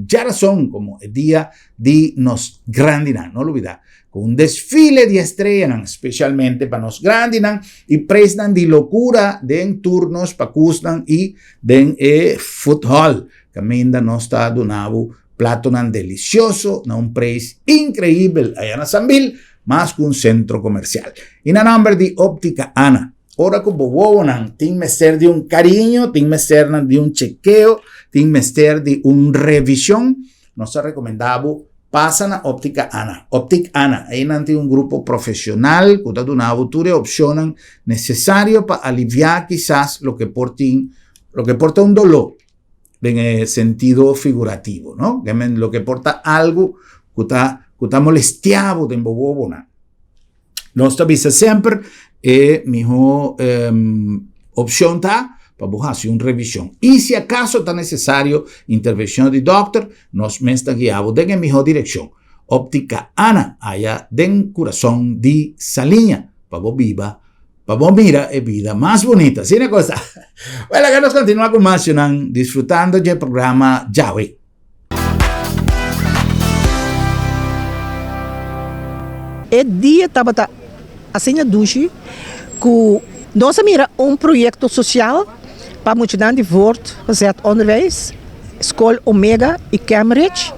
djarason komo e dia di nos grandinan. No lubidá. Ku un desfile di estreanan, spesialmente pa nos grandinan, i preisnan di lokura den tur nos pakusnan i den e food hall, kaminda nos ta duna bo platonan delisioso na un preis inkreibel aya na Sambil, mas ku un sentro komersial. I na nòmber di Optika Ana, ora ku bo wowonan tin mester di un kariño, tin mesternan di un chekeo, tin mester di un revishon, Nos ta recomenda bo pasa na Optica Ana. Optic Ana, einan tin un grupo profesional cu ta duna bo tur e opcionnan necesario pa alivia kisas loke por tin, loke por ta un dolor den e sentido figurativo, no? Loke por ta algo cu ta, cu ta molestia bo den bo wowonan. Nos ta bisa semper e mihó opshon ta pa bo hasi un revishon. I si akaso ta nesesario intervenshon di dòkter, nos mes ta guia bo den e mihó direkshon. Optika Ana aya den kurason di Saliña pa bo biba, pa bo mira e bida mas bunita. Asina e kos ta. Wèl, laga nos kontinuá ku mas yunan disfrutando dje programa djawe. E dia tabata asina dushi ku nos a mira un proyekto sosial pa muchanan di voortgezet onderwijs, skol Omega i Cambridge,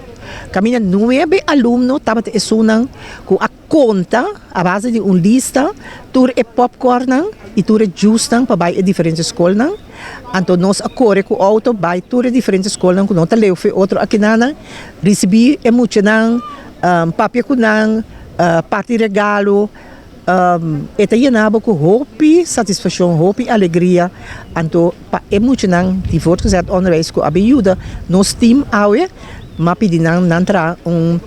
kaminda nuebe alumno tabata esunnan ku a konta a base di un lista tur e popcornnan i tur e juicenan pa bai e diferente skolnan. Anto nos a kore ku outo bai tur e diferente skolnan ku no ta leu fe otro akinanan, risibí e muchanan, papia ku nan, parti regalo. E ta yena bo ku hopi satisfakshon, hopi alegria, anto pa e muchanan di voortgezet onderwijs ku a bin yuda nos team awe, m'a pidi nan nan traha un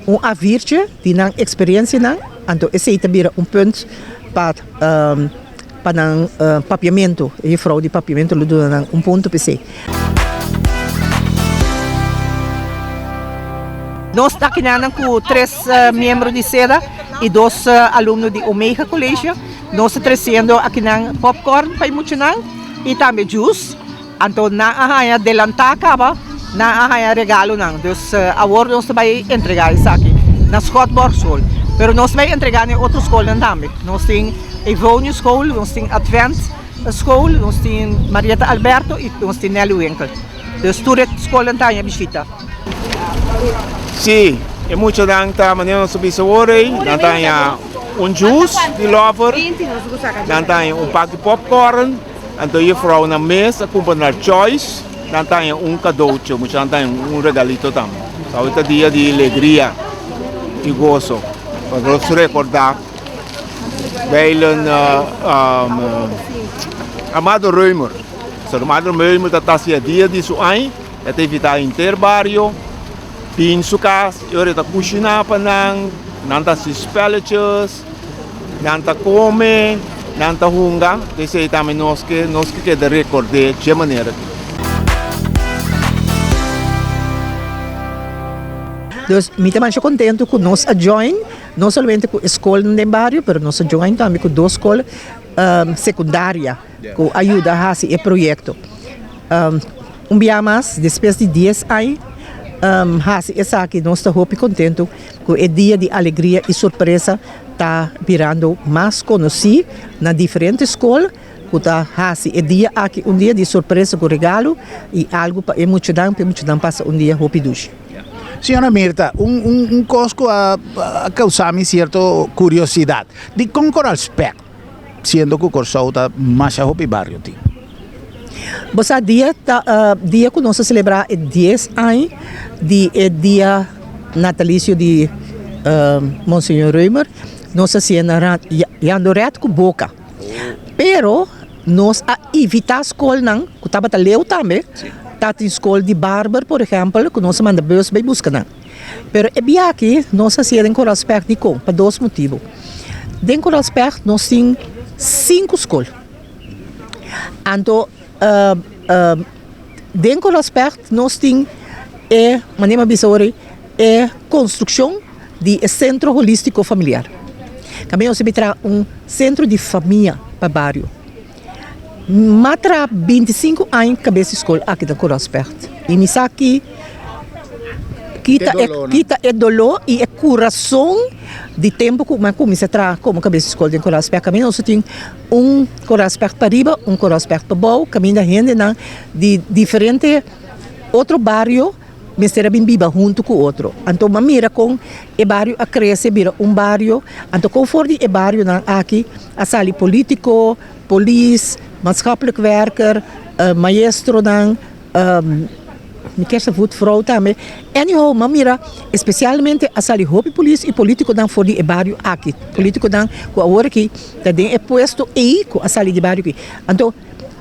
un A-viertje di nan eksperensianan, anto esei ta bira un punt pa pa nan papiamentu, e jufrou di papiamentu lo duna nan un punto p'esei. Nos ta kinanan ku tres miembro di seda i dos alumno di Omega College. Nos ta tresiendo akinan popcorn pa e muchanan i tambe juice. Anto nan a haña delantá kaba, nan a haña regalonan. Dus awor nos ta bai entregá esaki na Schotborg School. Pero nos ta bai entregá na e otro skolnan tambe. Nos tin Evonius School, nos tin Advent School, nos tin Marieta Alberto i nos tin Nelly Winkel. Dus tur e skolnan ta haña bishita. Sí, e muchanan ta manera nos a bisa awor ei, nan ta haña un juice di lover, nan ta haña un pak di popcorn. Anto juffrouwnan mes a cumpra nan choice, nan ta haña un cadocho, muchanan ta haña un regalito tambe. Awe ta dia di legria y gozo, pa nos recorda Beilen Amado Römer. So Amado Römer ta ta hacia dia di su aña, e ta invita henter bario bin su cas y ora e ta cushina pa nan, nan ta haci spelletjes. Nan ta kome, nan ta hunga, p'esei tambe nos ke nos ke keda rekord'é dje manera aki. Dus mi ta masha kontentu ku nos a join, no solamente ku e skolnan den bario, pero nos a join tambe ku dos skol sekundaria ku a yuda hasi e proyekto. Un bia mas, despues di dies aña hasi esaki, nos ta hopi kontentu ku e dia di alegria i sorpresa ta birando mas konosí na diferente skol ku ta hasi e dia aki un dia di sorpresa ku regalo i algu pa e muchanan, pa e muchanan pasa un dia hopi dushi. Señora Mirta, un un kos ku a kousa mi sierto kuriosidat, dikon Koral Spek? Siendo ku Kòrsou ta masha hopi bario tin. Bo sa dia ta dia ku nos a selebrá e dies aña di e dia natalisio di Monseñor Römer, nos a hasié na Jandoret ku Boka. Pero nos a invitá skolnan ku tabata leu tambe, tatin skol di Barber por ehèmpel ku nos a manda bus bai buska nan. Pero e bia aki nos a hasié den Koralsberg dikon? Pa dos motibu. Den Koralsberg nos tin sinku skol. Anto den Koralsberg nos tin e, manera mi a bisa ora ei, e konstrukshon di e sentro holístiko familiar. Kaminda nos a bin traha un sentro di famia pa bario. M'a traha bintisinku aña kabes di skol aki na Koralsberg i mi sa ki kita e kita e doló i e kurason di tempu ku mi a kuminsá traha komo kabes di skol den Koralsberg. Kaminda nos tin un Koralsberg pariba, un Koralsberg pabou, kaminda hendenan di diferente otro bario mester a bin biba huntu ku otro. Anto mi a mira kon e bario a krese bira un bario, anto kon for di e barionan aki a sali politiko, polis, maatschappelijk werker, maestronan, mi kier sa voetvrouw tambe. Anyhow, mi a mira especialmente a sali hopi polis y politiconan for di e bario aki. Politiconan cu awor aki ta den e puesto ey cu a sali di e bario aki. Anto,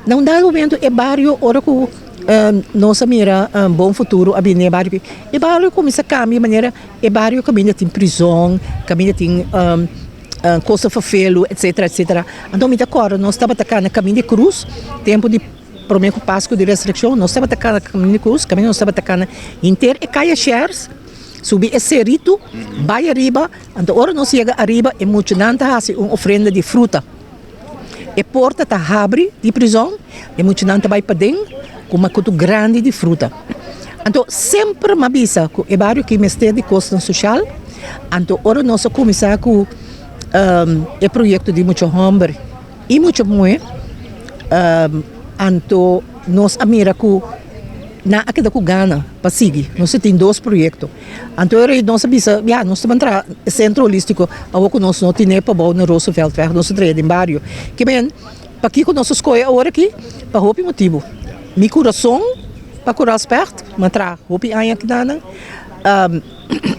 na un dado momento e bario ora cu nos a mira Bon Futuro a bini den e bario aki, e bario cuminsa cambia manera e bario caminda tin prizon, caminda tin. Cosa ferfelu etcetera etcetera anto mi ta corda nos tabata cana caminda di cruz tempo di prome cu pascu di resurreccion nos tabata cana caminda di cruz caminda nos tabata cana henter e caya shers subi e cerito bay ariba anto ora nos yega ariba e muchanan ta haci un ofrenda di fruta e porta ta habri di prizon e muchanan ta bay paden cu macutu grandi di fruta anto semper mi a bisa cu e bario aki mester di cosnan social anto ora nos a cuminsa cu e proyecto di mucha homber y mucha muhe anto nos a mira cu nan a keda cu gana pa sigui nos a tin dos proyecto anto ora nos a bisa ya nos ta ban traha e centro holistico awor cu nos no tene pabou na Rooseveltweg nos a traha den bario kimen Pakiko nos a skohe awor aki? Pa hopi motibu. Mi kurason pa ku Rosberg, mi a traha hopi aña aki na nan.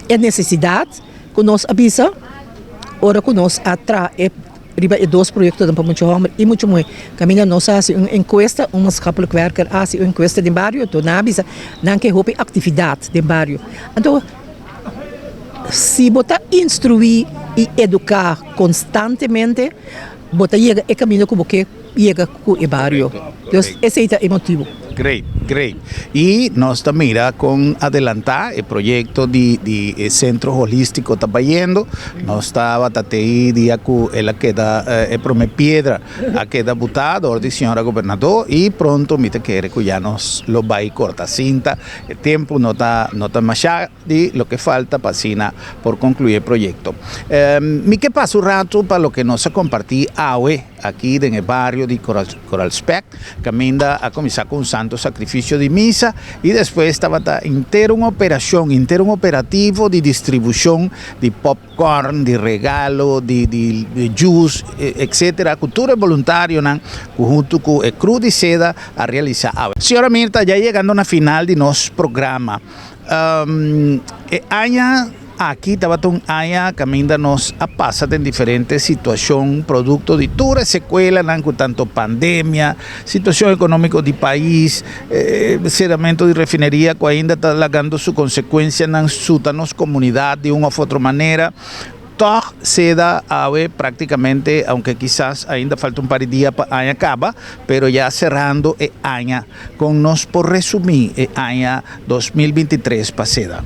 E nesesidat ku nos a bisa. ora ku nos a traha e riba e dos proyektonan pa mucha hòmber i mucha muhé. Kaminda nos a hasi un enkuesta, un maatschappelijk werker a hasi un enkuesta den bario, anto nan a bisa nan ke hopi aktividat den bario. Anto si bo ta instruí i eduká konstantemente, bo ta yega e kaminda ku bo ke yega ku e bario. Dus esei ta e motibu. Great, great. I nos ta mira kon adelantá e proyekto di di e sentro holístiko ta bayendo. Nos tabata te ei dia ku el a keda e promé piedra a keda butá dor di señora gobernadó i pronto mi ta kere ku ya nos lo bai korta sinta. E tempu no ta no ta mashá di loke falta pa asina por konkluí e proyekto. Mi ke pasa un ratu pa loke nos a kompartí awe aki den e bario di Coral Spek, kaminda a kuminsá ku un santo sakrifisio di misa i despues tabata henter un operashon, henter un operativo di distribushon di popcorn, di regalo, di di juice, etcetera, ku tur e boluntarionan ku huntu ku e Cruz di Seda a realisá awe. Señora Mirta, ya yegando na final di nos programa. E aña aki tabata un aña kaminda nos a pasa den diferente situashon produkto di tur e sekuelanan ku tanto pandemia, situashon ekonómiko di pais, seramentu di refineria ku ainda ta lagando su konsekuensianan suta nos komunidat di un òf otro manera. Tòg seda awe práktikamente, aunke kisas ainda falta un par di dia pa aña kaba, pero ya serando e aña. Kon nos por resumí e aña 2023 pa seda?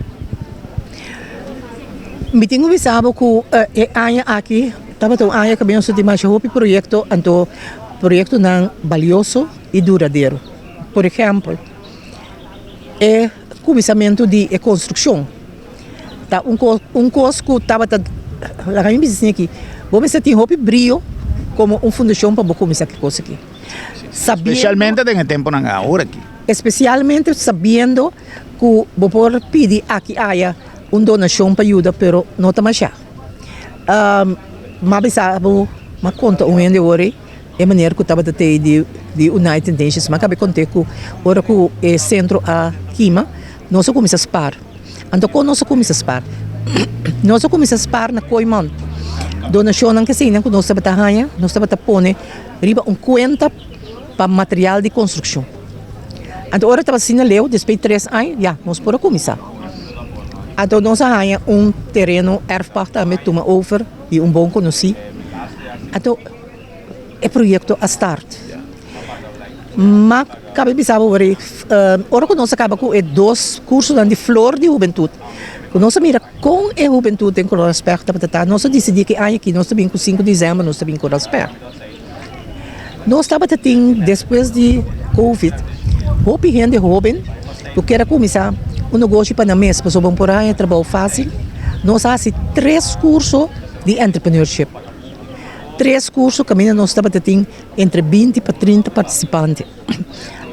Mi tin ku bisa bo ku e aña aki tabata un aña ku nos a tin masha hopi proyekto, anto proyektonan balioso i duradero. Por ehèmpel, e kuminsamentu di e konstrukshon. Ta un kos un kos ku tabata laga mi bisa aki bo mester tin hopi brio komo un fundashon pa bo kuminsá ki kos aki sabiendo Especialmente den e temponan awor aki. Especialmente sabiendo ku bo por pidi aki aya un donashon pa yuda pero no ta masha. M'a bisa bo m'a konta un hende awor ei e manera ku tabata tei di di United Nations m'a kabe kont'é ku ora ku e sentro a kima nos a kuminsá spar. Anto kon nos a kuminsá spar? Nos a kuminsá spar na Kooiman. Donashonnan keseinan ku nos tabata haña, nos tabata pone riba un kuenta pa material di konstrukshon. Anto ora tabata asina leu, despues di tres aña, ya, nos por a kuminsá. Anto nos a haña un tereno erfpacht tambe tuma over di un bon konosí. Anto e proyekto a start. Ma kabe bisa bo wor ora ku nos a kaba ku e dos kursonan di flor di hubentut ku nos a mira kon e hubentut den Koransberg tabata ta nos a disidí ku e aña aki nos ta bin ku sinku desèmber nos ta bin Koransberg. Nos tabata tin despues di covid hopi hende hóben ku kier a kuminsá un negoshi pa nan mes pasobra bo por haña trabou fásil. Nos a hasi tres kurso di entrepreneurship. Tres kurso kaminda nos tabata tin entre binti pa trinta partisipante.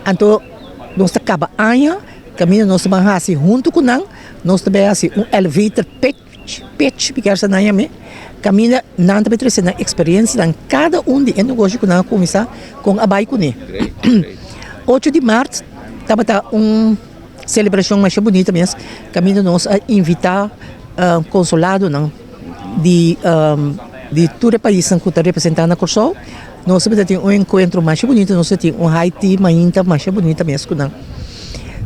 Anto nos ta kaba aña kaminda nos ta ban hasi huntu ku nan, nos ta bai hasi un elevator pitch, pitch mi kier sa nan yam'é, kaminda nan ta bai trese nan eksperensianan kada un di e negoshi ku nan a kuminsá kon a bai kuné. Ocho di mart tabata un selebrashon masha bunita mes kaminda nos a invitá konsuladonan. Di di tur e paisnan ku ta representá na Kòrsou, nos tabata tin un enkuentro masha bunita, nos a tin un high tea mainta masha bunita mes ku nan.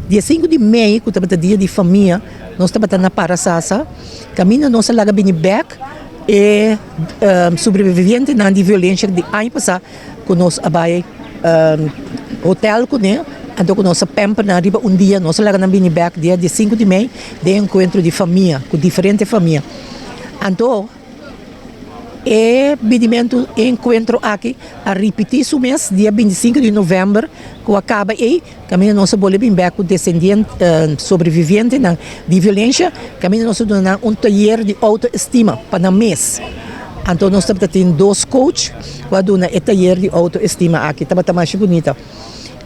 Dia sinku di mei ku tabata dia di famia, nos tabata na Parasasa, kaminda nos a laga bini bèk e sobrevivientenan di violensia di aña pasá ku nos a bai hotel kuné, anto ku nos a pamper nan riba un dia, nos a laga nan bini bèk dia di sinku di mei den enkuentro di famia ku diferente famia. Anto e binimentu, e enkuentro aki a ripití su mes dia bintisinko di novèmber ku a kaba ei, kaminda nos a bolbe bin bèk ku desendiente, sobrevivientenan di violensia, kaminda nos a duna nan un tayer di outoestima pa nan mes. Anto nos tabata tin dos coach ku a duna e tayer di outoestima aki, tabata masha bunita.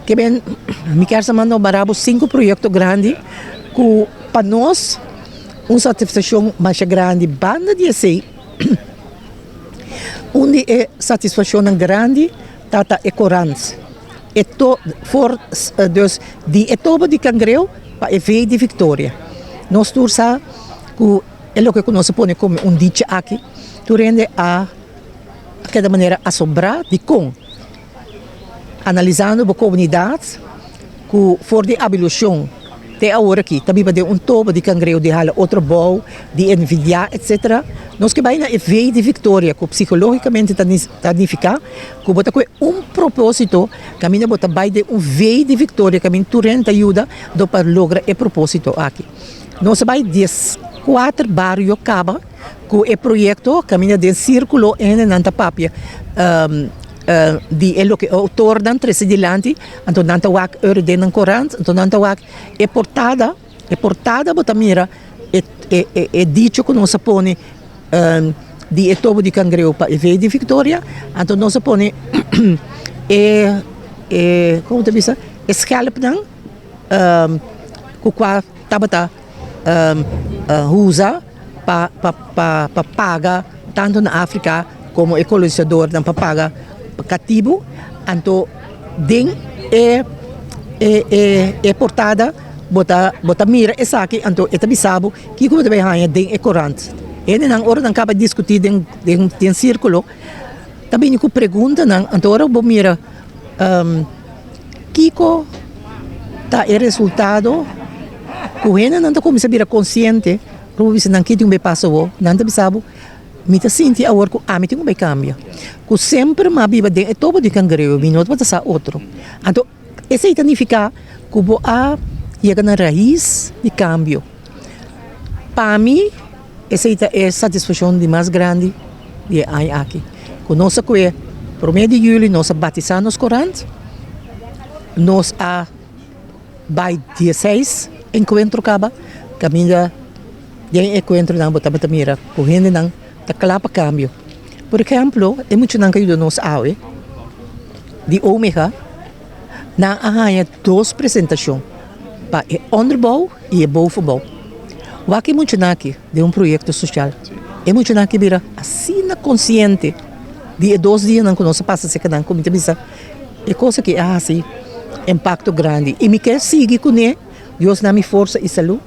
Ke ben mi kier sa manda mara bo sinku proyekto grandi ku pa nos un satisfakshon masha grandi. Banda di esei un di e satisfakshonnan grandi ta ta e korant. E to for dus di e tobo di kangreu pa e vei di viktoria. Nos tur sa ku. E loke ku nos a pone komo un dicha aki, tur hende a keda manera asombrá dikon. Analisando bo komunidat ku for di abilushon te awor aki ta biba den un tobo di kangreu di hala otro bou, di envidiá etsetera, nos ke bai na e vei di viktoria ku psikológikamente ta ta nifiká ku bo ta kohe un propósito kaminda bo ta bai den un vei di viktoria kaminda tur hende ta yuda do pa logra e propósito aki. Nos a bai 14 bario kaba ku e proyekto kaminda den sirkulo hendenan ta papia di e loke e outornan trese dilanti, anto nan ta wak ora den nan korant, anto nan ta wak e portada, e portada bo ta mira e e dicho ku nos a pone di e tobo di kangreu pa e vei di Victoria, anto nos a pone e e komo ta bisa e skelpnan ku kua tabata usa pa pa paga tantu na Afrika komo e kolonisadornan pa paga katibu. Anto den e e portada bo ta bo ta mira esaki anto e ta bisa bo kiko bo ta bai haña den e korant. Hendenan ora nan kaba diskutí den den sirkulo ta bini ku preguntanan anto ora bo mira Kiko ta e resultado ku hendenan ta kuminsá bira konsiente ku bo bisa nan ke tin un bai pasa awor? Nan ta bisa bo, Mi ta sinti awor ku ami tin un bai kambia, ku semper mi a biba den e tobo di kangreu, mi no tabata sa otro. Anto esei ta nifiká ku bo a yega na rais di kambio. Pa mi esei ta e satisfakshon di mas grandi di e aña aki. Ku nos a kue promé di yüli nos a batisá nos korant, nos a bai dieseis enkuentro kaba, kaminda den e enkuentronan bo tabata mira ku hendenan ta kla pa kambio. Por ehèmpel, e muchanan ku a yuda nos awe di Omega, nan a haña dos presentashon pa e onderbouw i e bovenbouw. Wak e muchanan aki den un proyekto sosial. E muchanan aki bira asina konsiente di e dos dianan ku nos a pasa serka nan ku mi ta bisa e kos aki a hasi impakto grandi i mi ke sigui kuné. Dios na mi forsa i salú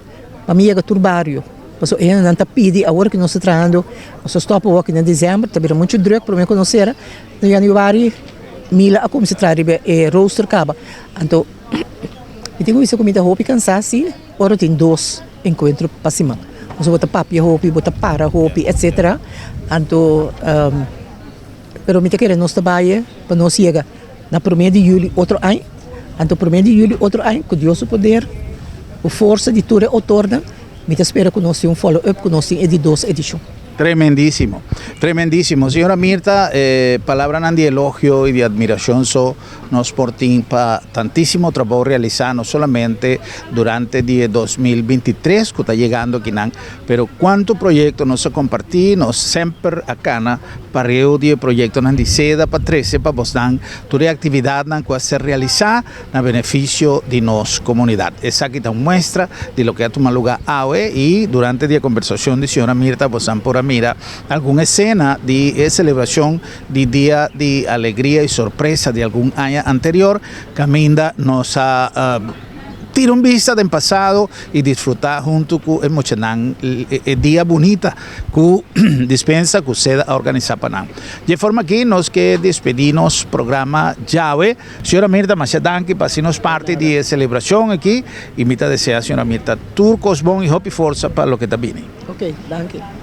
pa mi yega tur bario. Pasobra e hendenan ta pidi awor ku nos ta trahando, nos a stòp awor aki na desèmber, ta bira muchu drùk promé ku nos sera. Na yanüari Mila a kuminsá traha riba e rooster kaba. Anto mi tin ku bisa ku mi ta hopi kansá si ora tin dos enkuentro pa siman. Pasobra bo ta papia hopi, bo ta para hopi etcetera. Anto pero mi ta kere nos ta bai pa nos yega na promé di yuli otro aña. Anto promé di yuli otro aña ku Dios su poder, ku forsa di tur e outornan, mi ta spera ku nos tin un follow up, ku nos tin e di dos edishon. Tremendísimo, tremendísimo. Señora Mirta, e palabranan di elogio y di admiracion so nos por tin pa tantísimo trabou realisá no solamente durante di e 2023 cu ta yegando akinan, pero cuanto proyecto nos a compartí, nos semper a cana pareu di e proyectonan di seda pa trece pa bosnan tur e actividadnan cu a ser realisá na beneficio di nos comunidad. Esaki ta un muestra di loke a tuma luga awe y durante di e conversacion di señora Mirta bosan por a mira algun escena di e celebracion di Dia di Alegria y Sorpresa di algun aña anterior caminda nos a tira un bista den pasado y disfruta hunto cu e muchanan e dia bunita cu dispensa cu seda a organisa pa nan. Di e forma aki nos ke despedi nos programa djawe. Señora Mirta, masha danki pa hasi nos parti di e selebrashon aki i mi ta desea señora Mirta tur kos bon i hopi forsa pa loke ta bini. Ok, danki.